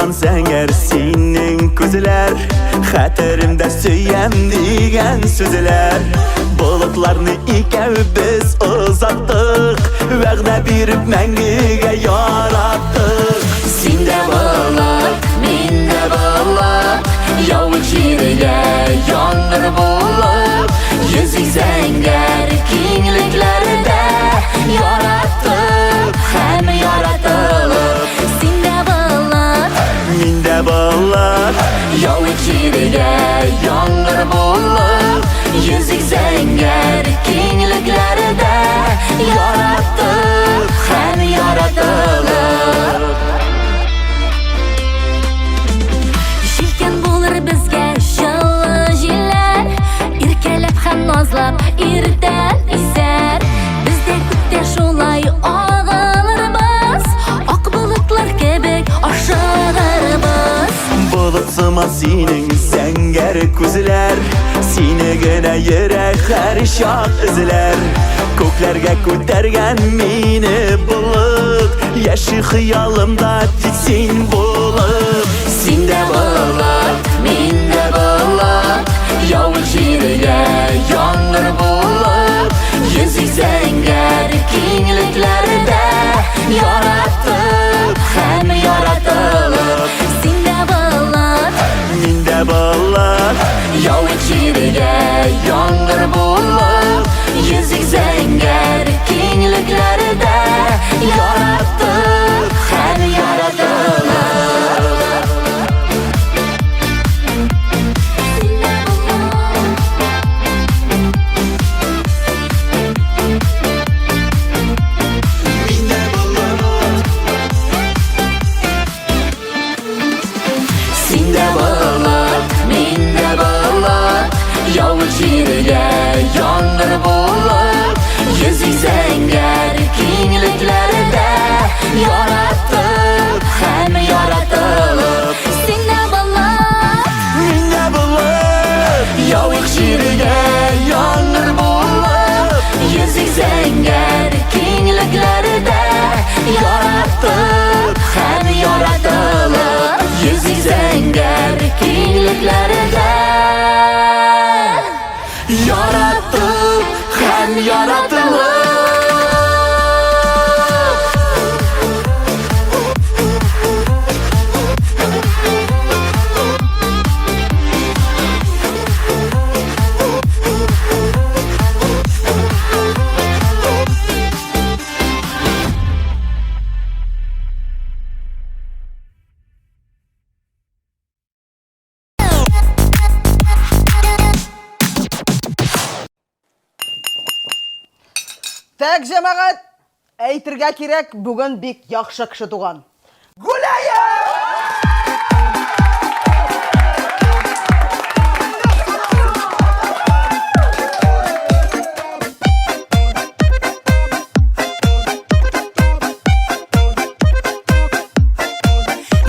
сыман зәңгәр синең күзләр, Хәтеремдә сөям дигән сүзләр. Болытларны икәү без озаттык, Вәгъдә биреп мәңгегә яраттык. Син дә болыт, мин дә болыт, Явык җиргә яңгыр булып, Йөзик зәңгәр киңлекләрдә Яраттык һәм яратылып. Син дә болыт, Мин дә болыт, Явык җиргә яңгыр булып, Йөзик зәңгәр киңлекләрдә Яраттык һәм яратылып. Җилкән булыр безгә җылы җилләр, Иркәләп һәм назлап иртән исәр. Без дә күктә шулай агылырбыз, Ак болытлар кебек ашыгырбыз. Болыт сыман синең зәңгәр күзләр, Сине генә йөрәк һәр чак эзләр. Күкләргә күтәргән мине болыт, Яши хыялымда тик син булып. Син дә болыт, мин дә болыт, Явык җиргә яңгыр булып, Йөзик зәңгәр киңлекләрдә Яраттык һәм яратылып. Син дә болыт, Мин дә болыт, Явык җиргә яңгыр булып, Йөзик зәңгәр киңлекләрдә Яраттык һәм яратылып. Син дә болыт. Мин дә болыт. Син дә болыт, мин дә болыт, Явык җиргә яңгыр булып, Йөзик зәңгәр киңлекләрдә Яраттык һәм яратылып. Син дә болыт, Мин дә болыт, Явык җиргә яңгыр булып, Йөзик зәңгәр киңлекләрдә Яраттык һәм яратылып. Йөзик зәңгәр киңлекләрдә Яраттык һәм яратылып. Так, җәмәгать, әйтергә кирәк, бүген бик яхшы кеше туган. Гуляем!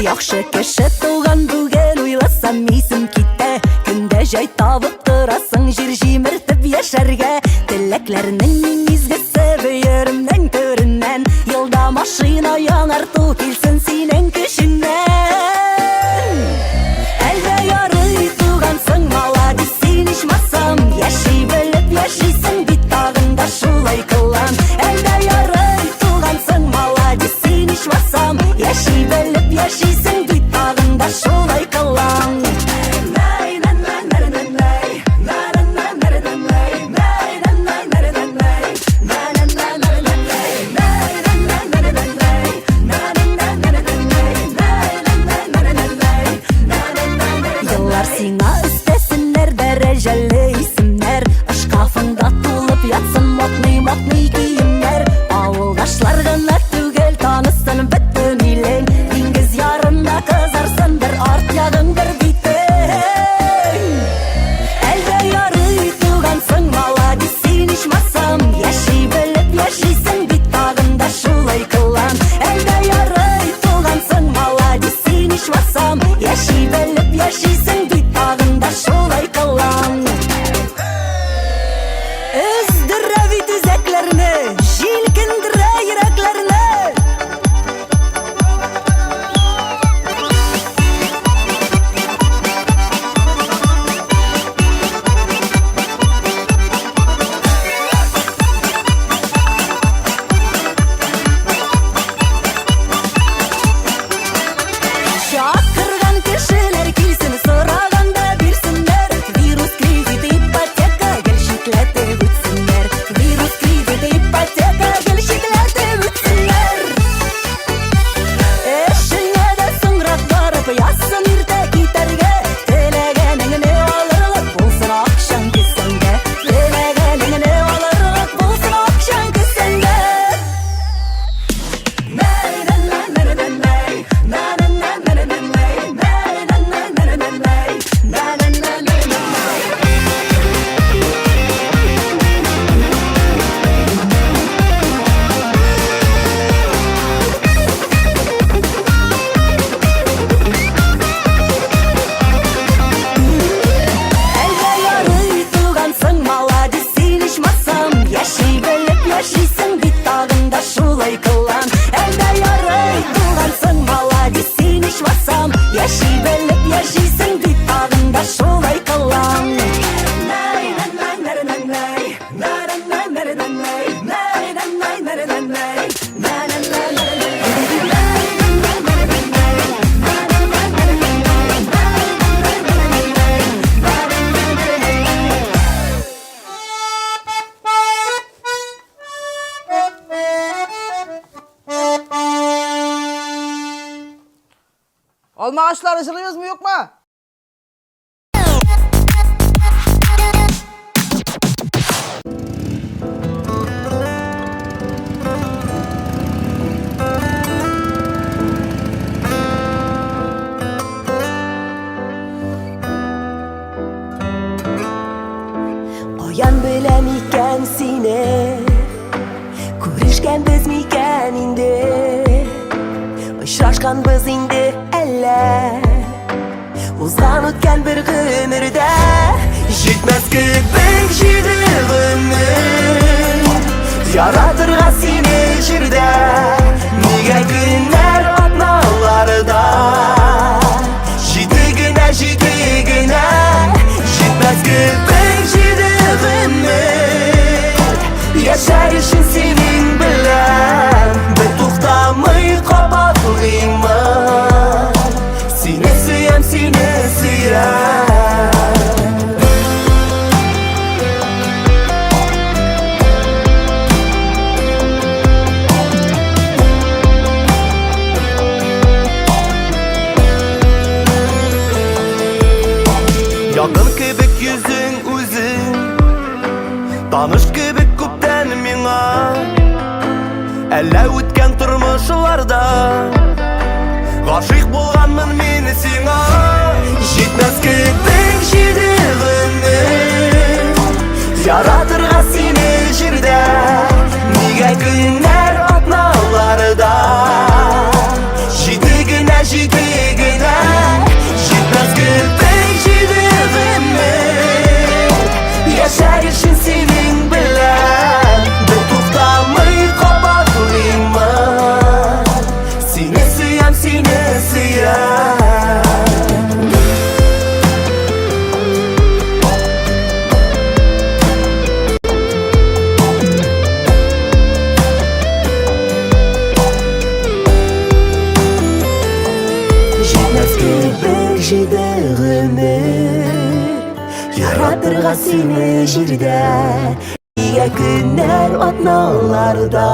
Яхшы кеше туган бүген, уйласам исем китә. Көндә җай табып торасың җир җимертеп яшәргә. Теләкләрнең иң изгесе бөеремнең түреннән. Елда машина яңарту килсен синең көчеңнән. Әлдә ярый тугансың, маладис син ичмасам. Яши белеп яшисең бит, тагын да шулай кылан. Әлдә ярый тугансың, маладис син ичмасам. Яши белеп яшисең бит, тагын да шулай кылан. Еллар сиңа өстәсеннәр дәрәҗәле исемнәр. Шкафыңда тулып ятсын модный-модный киемнәр. Авылдашлар гына түгел, танысын бөтен илең. Диңгез ярында кызарсын бер арт ягың, бер битең. Алмагачлары җырлыйбызмы, юкмы? Каян беләм икән сине? Күрешкәнбез микән инде? Очрашканбыз инде әллә? Узган үткән бер гомердә Җитмәс кебек җиде гомер Яратырга сине җирдә Нигә көннәр атналарда Җиде генә, җиде генә Җитмәс кебек җиде гомер Яшәр өчен синең белән Бер туктамый кабатлыймын Сине сөям, сине сөям. Якын кебек йөзең үзең, Таныш кебек күптән миңа. Әллә үткән тормышларда Гашыйк булганмын мин сиңа. Җитмәс кебек җиде гомер Яратырга сине җирдә Нигә көннәр атналарда Җиде генә, җиде генә Җитмәс кебек җиде гомер Яшәр өчен синең белән Бер туктамый кабатлыймын Сине сөям, сине сөям. Җитмәс кебек җиде гомер Яратырга сине җирдә Нигә көннәр атналарда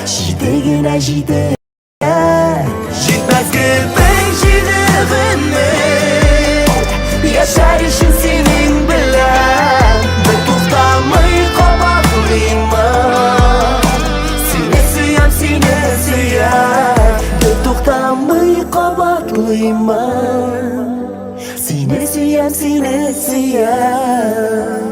Җиде генә, җиде. Җитмәс кебек җиде гомер Яшәр өчен синең белән Бер туктамый кабатлыймын Сине сөям, сине сөям. Бер туктамый кабатлыймын Сине сөям, сине сөям.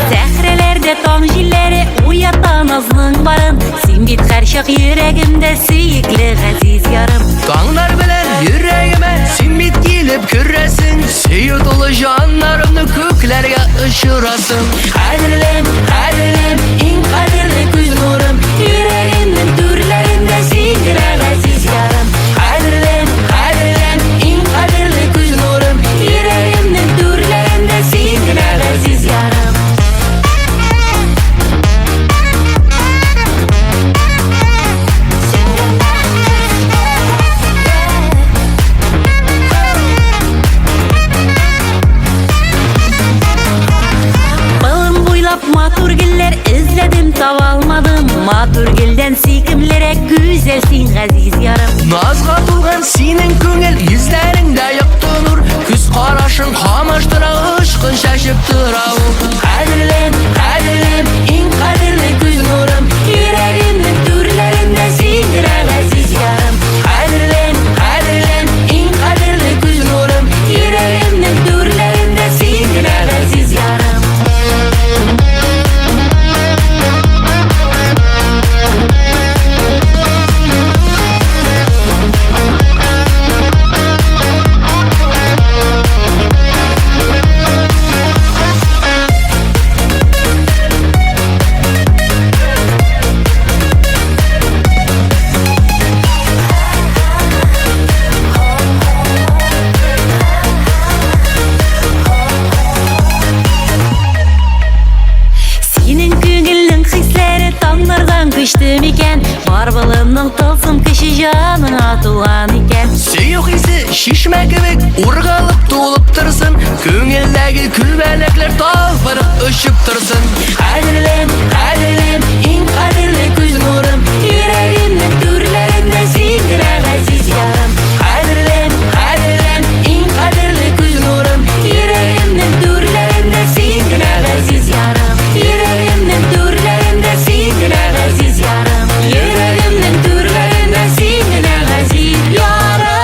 Сәхрәләрдә таң җилләре уята назның барын. Син бит һәрчак йөрәгемдә сөекле газиз ярым. Таңнар белән йөрәгемә син бит килеп керәсең. Сөю тулы җаннарымны күкләргә очырасың. Кадерлем, кадерлем, иң кадерле күз нурым. Йөрәгемнең түрләрендә син генә газиз ярым. Кадерлем, кадерлем, иң кадерле күз нурым. Йөрәгемнең түрләрендә син генә газиз ярым. Болын буйлап матур гөлләр эзләдем, таба алмадым. Матур гөлдән сөйкемлерәк гүзәл син, газиз ярым. Назга тулган синең күңел йөзләреңдә якты нур. Күз карашың камаштыра, очкын чәчеп тора ул. Кадерлем, кадерлем, иң кадерле күз нурым. Йөрәгемнең түрләрендә син генә газиз ярым. Кадерлем, кадерлем, иң кадерле күз нурым. Йөрәгемнең түрләрендә син генә газиз ярым. Бар болынның тылсым көче җаныңа тулган икән. Сөю хисе чишмә кебек ургалып тулып торсын, Күңелдәге күбәләкләр талпынып очып торсын. Кадерлем, кадерлем, иң кадерле күз нурым. Йөрәгемнең түрләрендә син генә газиз ярым. Кадерлем, кадерлем, иң кадерле күз нурым. Йөрәгемнең түрләрендә син генә газиз ярым. Йөрәгемнең түрләрендә син генә газиз ярым. Йөрәгемнең түрләрендә син генә газиз ярым.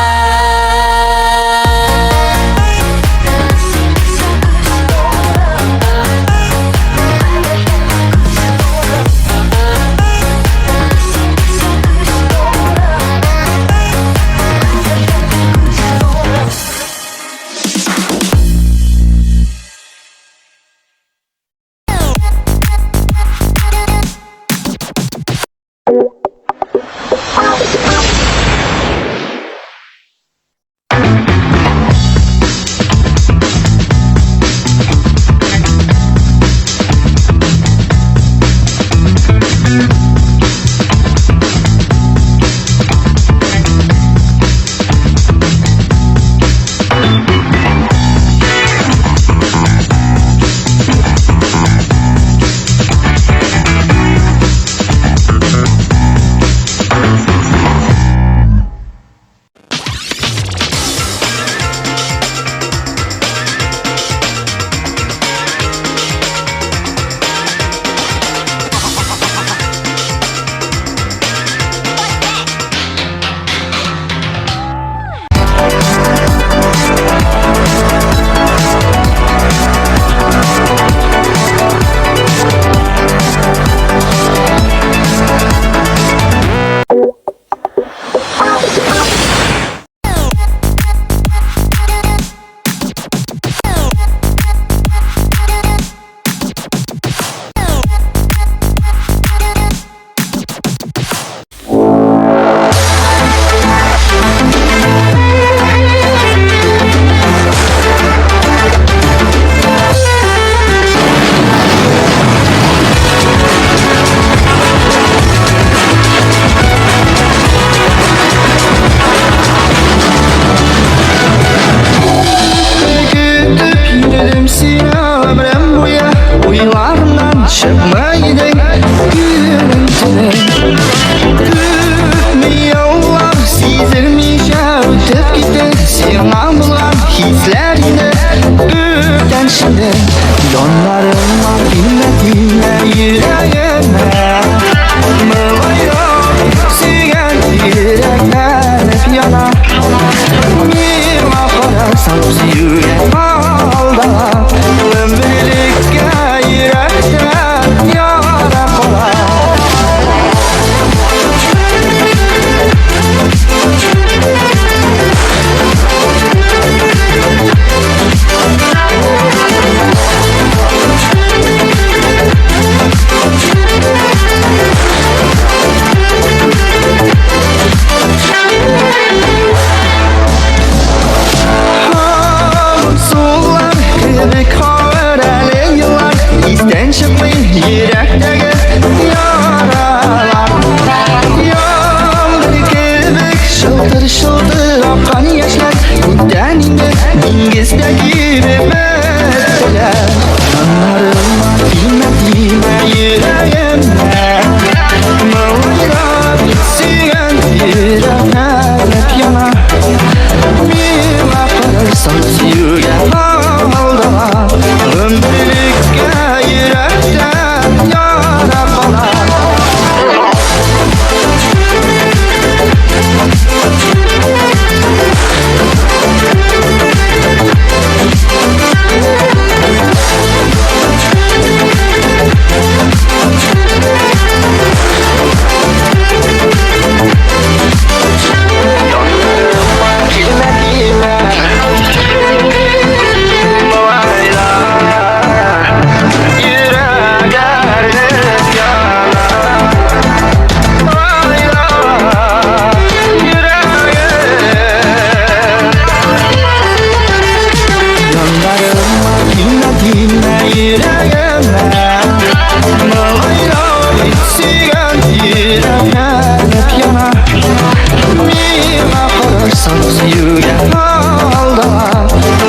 Салып сөюгә алдала.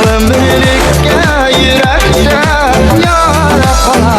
Гомерлеккә йөрәктә яра кала.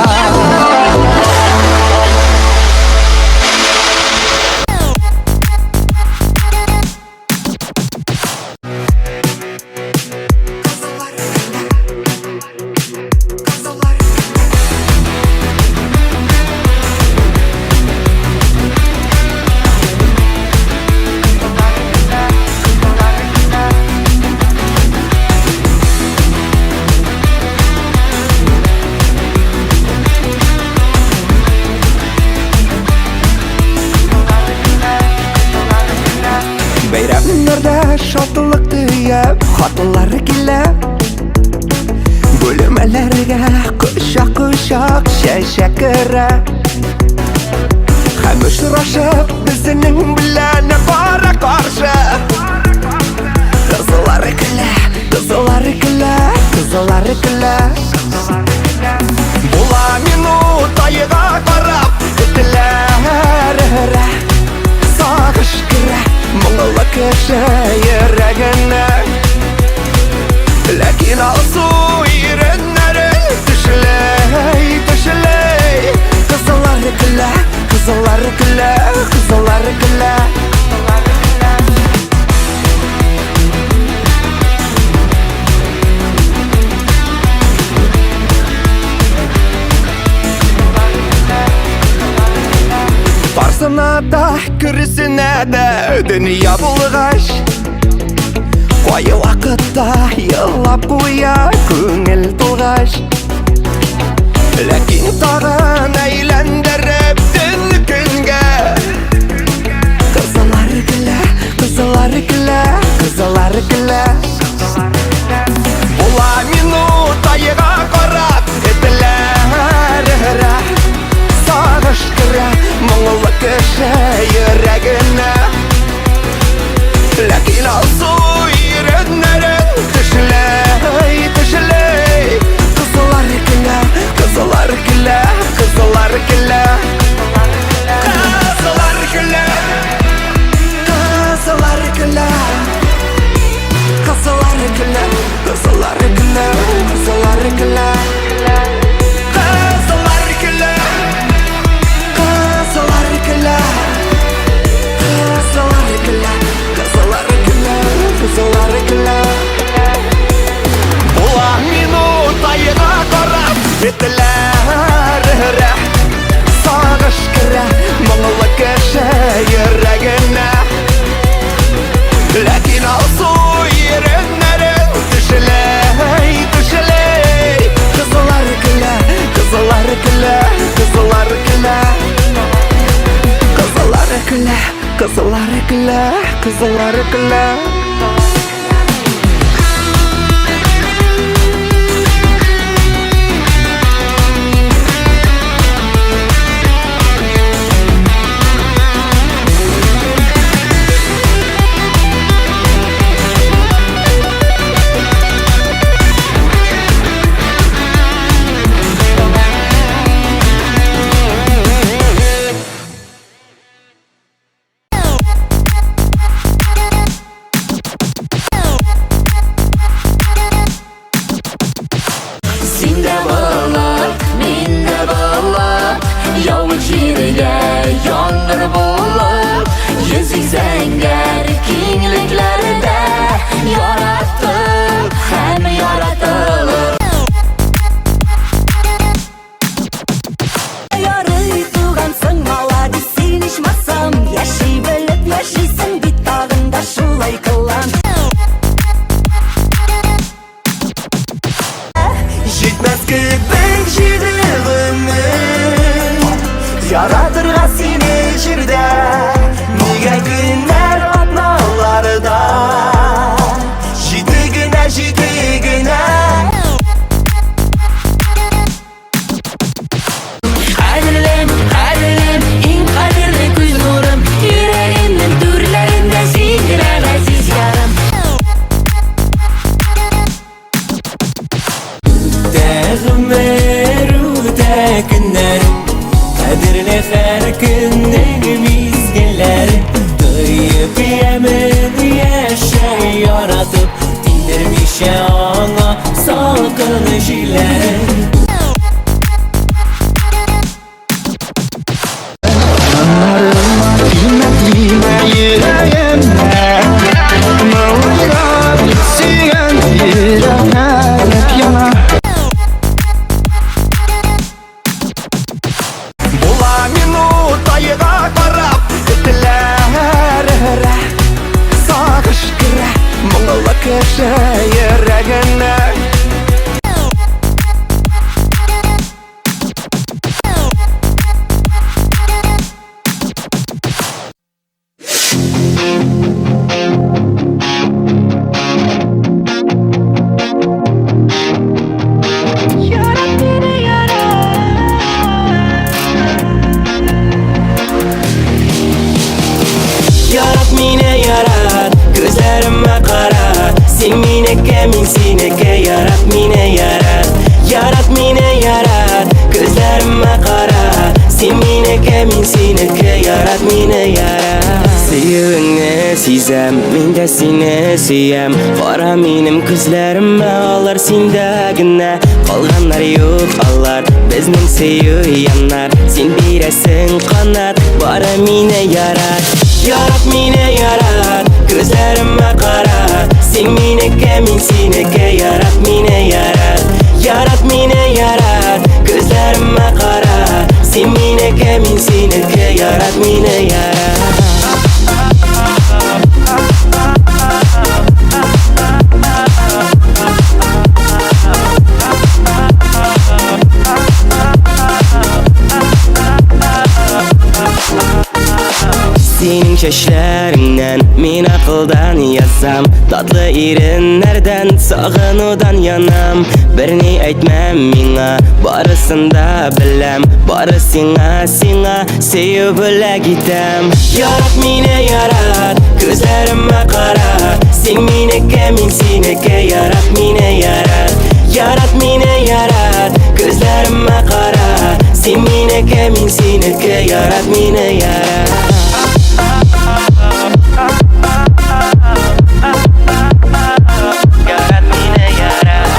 Бәйрәмнәрдә шатлык төяп хатлар килә. Бүлмәләргә кочак-кочак чәчәк керә. Һәм очрашып безнең белән кара каршы. Кызлар көлә, кызлар көлә, кызлар көлә. Була минут айга карап этләр өрә. Сагыш керә моңлы кеше йөрәгенә. Ләкин алсу иреннәрен тешләй, тешләй. Кызлар көлә, кызлар көлә, кызлар көлә. Барсына да, көресенә дә дөнья булгач, Кай вакытта елап куя күңел тулгач. Ләкин тагын әйләндереп төн көнгә. Кызлар көлә, кызлар көлә, кызлар көлә. Була минут айга карап этләр өрә. Сагыш керә моңлы кеше йөрәгенә. Ләкин алсу иреннәрен тешләй, тешләй. Кызлар көлә, кызлар көлә, кызлар көлә. Кызлар көлә, кызлар көлә. Кызлар көлә, кызлар көлә, кызлар көлә. Кызлар көлә, кызлар көлә. Кызлар көлә, кызлар көлә, кызлар көлә. Була минут айга карап этләр өрә. Сагыш керә моңлы кеше йөрәгенә. Ләкин алсу иреннәрен тешләй, тешләй. Кызлар көлә, кызлар көлә, кызлар көлә. Кызлар көлә, кызлар көлә, кызлар көлә. минеке, мин синеке. Ярат мине, ярат, ярат мине, ярат. Күзләремә кара. Син минеке, мин синеке. Ярат мине, ярат. Сөюеңне сизәм, мин дә сине сөям. Кара минем күзләремә, алар синдә генә. Калганнар юк алар, безнең сөю яннар. Син бирәсең канат, бары мине ярат. Ярат мине, ярат, күзләремә кара. Син минеке, мин синеке. Ярат мине, ярат, ярат мине, ярат. Күзләремә кара. Син минеке, мин синеке. Ярат мине, ярат. Синең чәчләреңнән мин акылдан язам. Татлы иреннәрдән сагынудан янам. Берни әйтмәм миңа, барысын да беләм. Бары сиңа, сиңа сөю бүләк итәм. Ярат мине, ярат, күзләремә кара. Син минеке, мин синеке. Ярат мине, ярат, ярат мине, ярат. Күзләремә кара. Син минеке, мин синеке. Ярат мине, ярат. Ярат мине, ярат.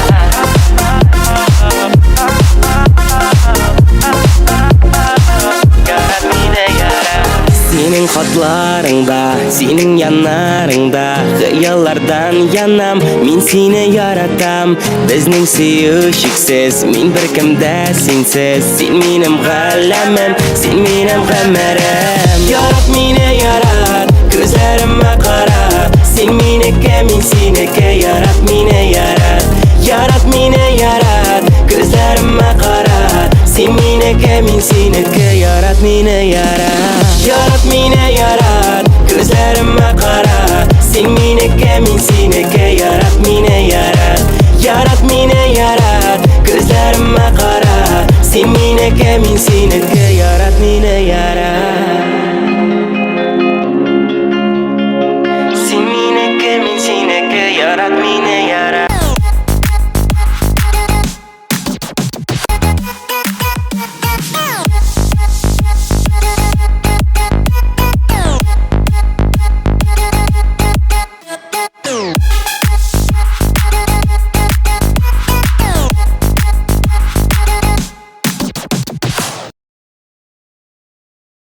Ярат мине, ярат. Синең хатларыңда, синең яннарыңда хыяллардан янам, мин сине яратам. Безнең сөю чиксез, мин беркемдә синсез. Син минем галәмем, син минем гомерем. Ярат мине, ярат, күзләремә кара. Син минеке, мин синеке. Ярат мине, ярат, ярат мине, ярат. Күзләремә кара. Син минеке, мин синеке. Ярат мине, ярат. Ярат мине, ярат, күзләремә кара. Син минеке, мин синеке. Ярат мине, ярат, ярат мине, ярат. Күзләремә кара. Син минеке, мин синеке.